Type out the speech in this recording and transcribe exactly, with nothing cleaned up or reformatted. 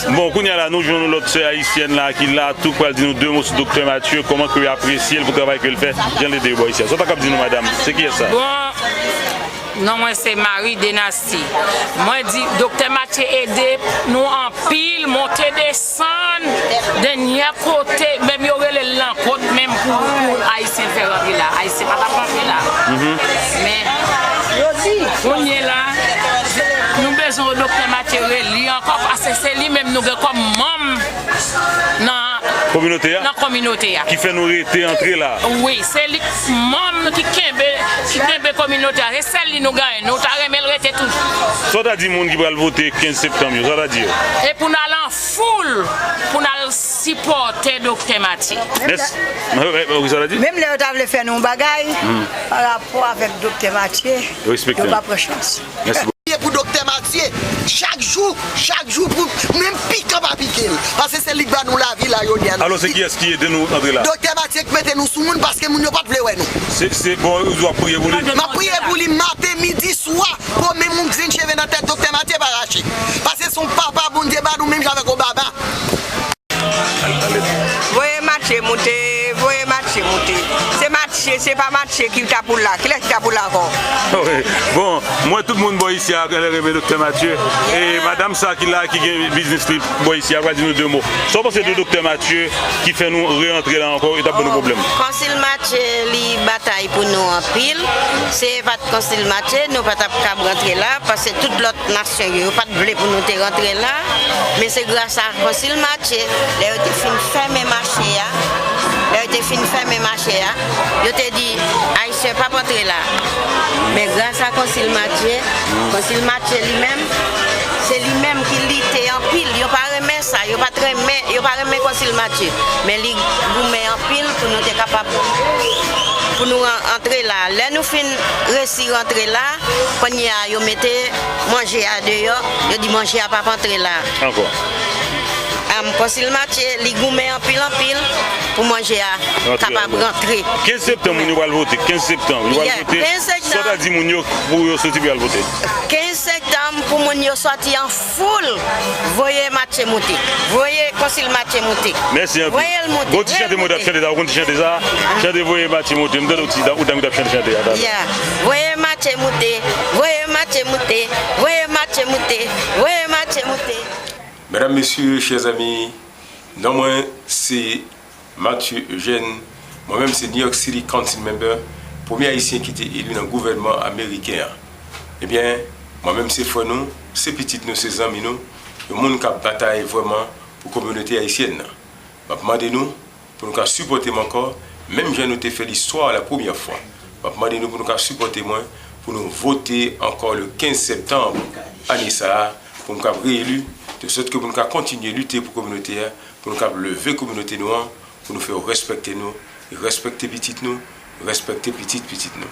Bon, kounye a la, nou jwenn yon lòt sè ayisyèn la ki la tou, k pral di nou de mo sou Doktè Mathieu, kòman ke yo apresye l pou travay ke l fè, jan l ede yo bò isi a. Sa w ta kab di nou, madanm? Se kiyès sa? Bon, non mwen se Marie Denasty. Mwen di, Doktè Mathieu ede nou anpil, monte desann, dènyè kote, menm yo rele l nan kot, menm pou, pou Ayisyen fè rantre la. Ayisyen pa t ap rantre la. Men, kounye la, nou bezwen Doktè Mathieu reli ankò, paske se li menm nou gen kòm manm nan Kominote a? Nan kominote a. Ki fè nou rete antre la? Wi, se li manm nou ki kenbe, ki kenbe kominote a. Se sèl li nou genyen. Nou ta renmen l rete toujou. Sa w ta di moun ki pral vote kenz septanm yo? Sa w ta di yo? E pou n al an foul, pou n al sipòte Doktè Mathieu. Mèsi. Wi, sa w ta di? Menm lè yo ta vle fè nou yon bagay, pa rapò avèk Doktè Mathieu, yo pa pran chans. Mèsi. Priye pou Doktè Mathieu chak jou, chak jou, pou menm pikan pa pike l. Paske se li k ba nou lavi la jodi a. Alò, se kiyès ki ede nou antre la? Doktè Mathieu k mete nou sou moun, paske moun yo pa t vle wè nou. Se, se, bon, w ap priye pou li? M ap priye pou li maten, midi, swa, pou menm yon grenn cheve nan tèt Doktè Mathieu pa rache. Paske se yon papa Bondye ba nou menm jan avèk Obama. Voye Mathieu moute, voye Mathieu moute. Se Mathieu, se pa Mathieu ki ta pou la. Kilès ki ta pou la ankò? Bon, m wè tout moun bò isi a genlè renmen Doktè Mathieu. E madanm sa ki la, ki gen biznis li bò isi a, pral di nou de mo. Sa w panse de Doktè Mathieu ki fè nou re antre la ankò, e t ap ban nou pwoblèm? Konsil Mathieu, li batay pou nou anpil. Si e pa t Konsil Mathieu, nou pa t ap kab rantre la, paske tout lòt nasyon yo, yo pa t vle pou nou te rantre la. Men se gras a Konsil Mathieu, lè yo te fin fèmen mache a, lè yo te fin fèmen mache a, yo te di Ayisyen p ap antre la. Men gras a Konsil Mathieu, Konsil Mathieu li menm, se li menm ki lite anpil. Yo pa renmen sa, yo pa t renmen, yo pa renmen Konsil Mathieu. Men li goumen anpil pou nou te kapab, pou nou antre la. Lè nou fin resi rantre la, kounye a yo mete manje a deyò, yo di manje a p ap antre la. Ankò. Konsil Mathieu, li goumen anpil anpil pou manje a kapab rantre. Kenz septanm, moun yo pral vote. Kenz septanm, yo pral vote. Sa w ta di moun yo pou yo soti pou y al vote? Kenz septanm, pou moun yo soti an foul, voye Mathieu moute. Voye Konsil Mathieu moute. Mèsi anpil. Voye l moute. Gon ti chante mwen t ap chante la, ou konn ti chante sa? Chante voye Mathieu moute. M tande w ti, ou t ap chante chante a. Voye Mathieu moute, voye Mathieu moute, voye Mathieu moute, voye Mathieu moute. Medam, mesye, chè zanmi, non mwen se Mathieu Eugène, mwen menm se New York City Council Member, premye Ayisyen ki te eli nan gouvènman ameriken an. Ebyen, mwen menm se frè nou, se pitit nou, se zanmi nou, yon moun k ap batay vrèman pou kominote ayisyèn nan. M ap mande nou pou nou ka sipòte m ankò, menm jan nou te fè l istwa la premyè fwa. M ap mande nou pou nou ka sipòte mwen, pou nou vote ankò le kenz septanm ane sa a, pou m kab reyeli, de sòt ke pou nou ka kontinye lite pou kominote a, pou nou kab leve kominote nou an, pou nou fè yo respekte nou, e respekte pitit nou, respekte pitit pitit nou.